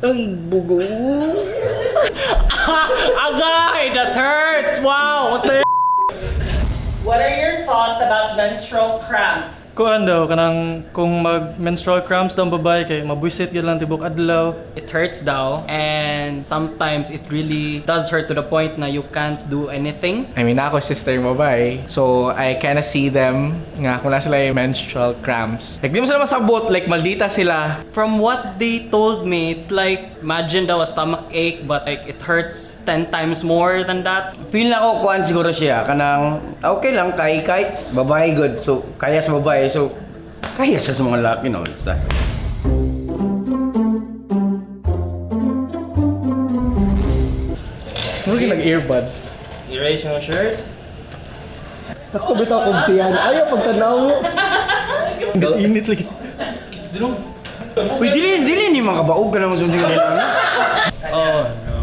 Ay, bugo. Agay! That hurts! Wow! What the What are your thoughts about menstrual cramps? Kuan daw kanang kung mag menstrual cramps daw ang babae kay mabuisit gyud lang tibok adlaw. It hurts daw, and sometimes it really does hurt to the point na you can't do anything. I mean, ako sister mo ba eh. So, I kinda see them nga kung na sila yung menstrual cramps. Like, di mo sila masabot. Like, maldita sila. From what they told me, it's like, imagine daw a stomach ache, but like it hurts 10 times more than that. Feel na ko kuan siguro siya kanang okay lang kay kay babae good. So kaya sa babae, so kaya siya sa mga lalaki, no. Sa Ano yung nag-earbuds? Erase yung shirt. Ako bitaw kong tiyan. Ayaw pagtanaw mo. Init lagi. Uy, dili dili ni mga kabaog ka naman sa nila. Oh no.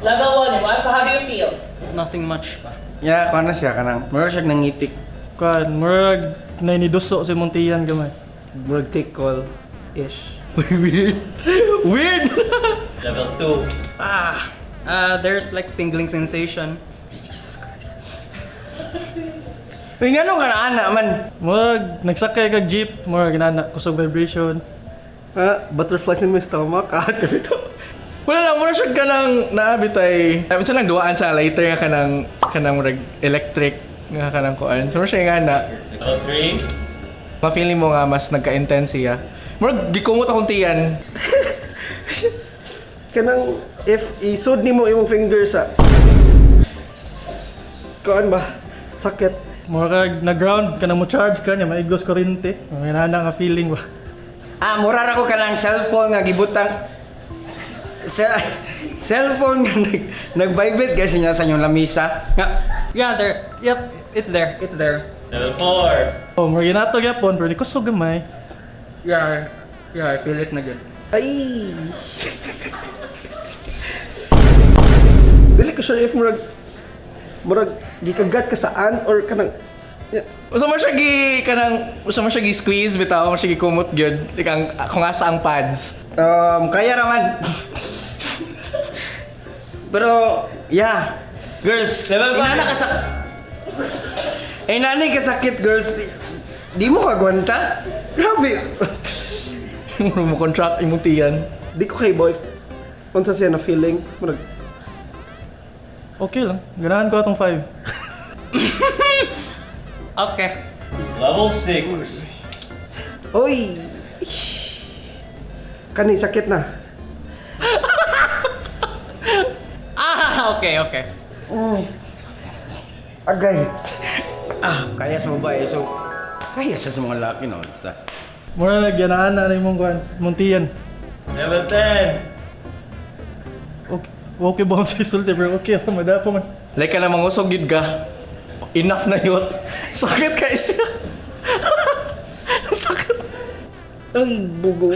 Level 1, Iwas, how do you feel? Nothing much pa. Ya, kuan na siya kanang mura siya nangitik. Kuan murag nainiduso sa imong tiyan gamay. Murag take call ish. Weird! Weird! Level 2. Ah, there's like tingling sensation. Uy, ngano ka na ana man? Murag nagsakay kag jeep, murag ginana kusog vibration. Ah, butterflies in my stomach. Ah, bitaw. Wala lang, mura siya kanang naabitay. Minsan lang duwaan sa lighter nga kanang kanang murag electric nga kanang kuan. So, mura siya nga na. Level 3. Ma-feeling mo nga mas nagka-intense siya. Murag gikumot akong tiyan. Kanang if isod nimo imong finger sa kuan ba? Sakit. Murag na ground ka na mo charge ka niya maigos kuryente. Ginana nga feeling ba. Ah, mura ra ko kanang cellphone nga gibutang sa cellphone nga nag-vibrate kasi niya sa inyong lamisa. Nga Yeah, there. Yep, it's there. It's there. Level 4. Oh, murag ginato gyapon pero di kusog gamay. Yeah, I feel it na good. Ay. Dili ko sure if murag gikagat ka saan or kanang yeah. Usa mo siya gi kanang usa mo siya gi squeeze bitaw mo siya gikumot gyud. Like ang kung asa ang pads. Kaya raman. Pero, yeah. Girls, Level five. inana ka sa... Inani ka sakit, girls. Di mo kagwanta. Grabe. Mura mo contract imong tiyan. Di ko kay boy unsa siya na feeling murag Okay lang. Ganahan ko atong 5. Okay. Level 6. Oy. Kani sakit na. Ah, okay. Agay. Ah, kaya sa babae. So, kaya siya sa mga lalaki, no? Sa Murag ginana na imong kuan, imong tiyan. Level 10. Okay, okay ba ang sa isulti pero okay lang madapo man. Like ka na mangusog gyud ka. Enough na yun. Sakit ka siya. Sakit. Ay, bugo.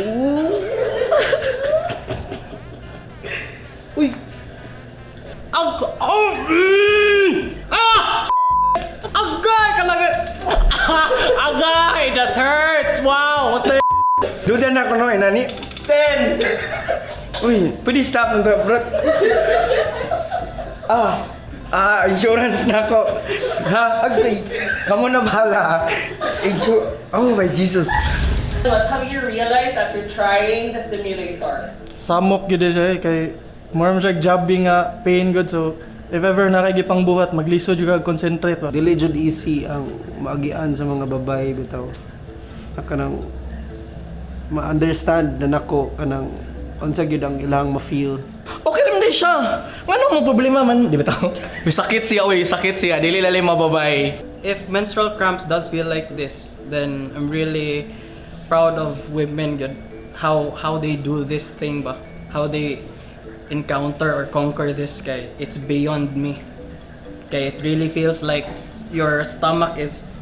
Uy, Ag oh, Ah! Agay kalaga. Agay, that hurts. Wow, what the Duda na ko, no, inani. 10! Uy, pwede stop na to, bro. Ah, ah, insurance na ako. Ha, agay. Kamu na bahala, ha. Oh my Jesus. What have you realized after trying the simulator? Samok gyud siya eh, kay mura man siya jabbing nga pain good, so if ever na kay gipang buhat maglisod jud kag concentrate ba. Dili jud easy ang maagian sa mga babae bitaw. Na kanang ma-understand na nako kanang unsa gyud ang ilang ma-feel. Okay naman din siya. Ngano mo problema man, di ba tao? Sakit siya, oy, sakit siya. Dili lalim mababay. If menstrual cramps does feel like this, then I'm really proud of women gud how they do this thing ba. How they encounter or conquer this kay it's beyond me. Kay it really feels like your stomach is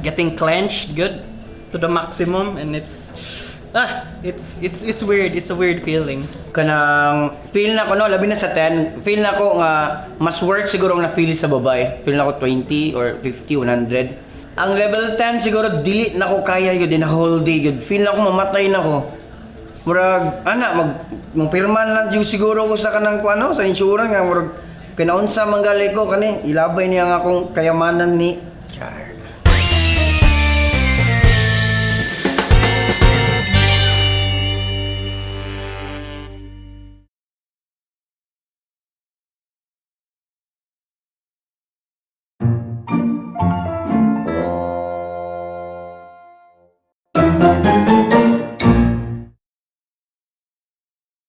getting clenched good to the maximum and it's weird. It's a weird feeling. Kanang feel na ko no, labi na sa 10, feel na ko nga mas worth siguro ang na-feel sa babae. Feel na ko 20 or 50, 100. Ang level 10 siguro dili na ko kaya yun in a whole day yun. Feel na ko mamatay na ko. Murag ana mag mopirma lang jud siguro ko sa kanang kuano sa insurance nga murag kinaunsa man gali ko kani ilabay niya nga akong kayamanan ni Char.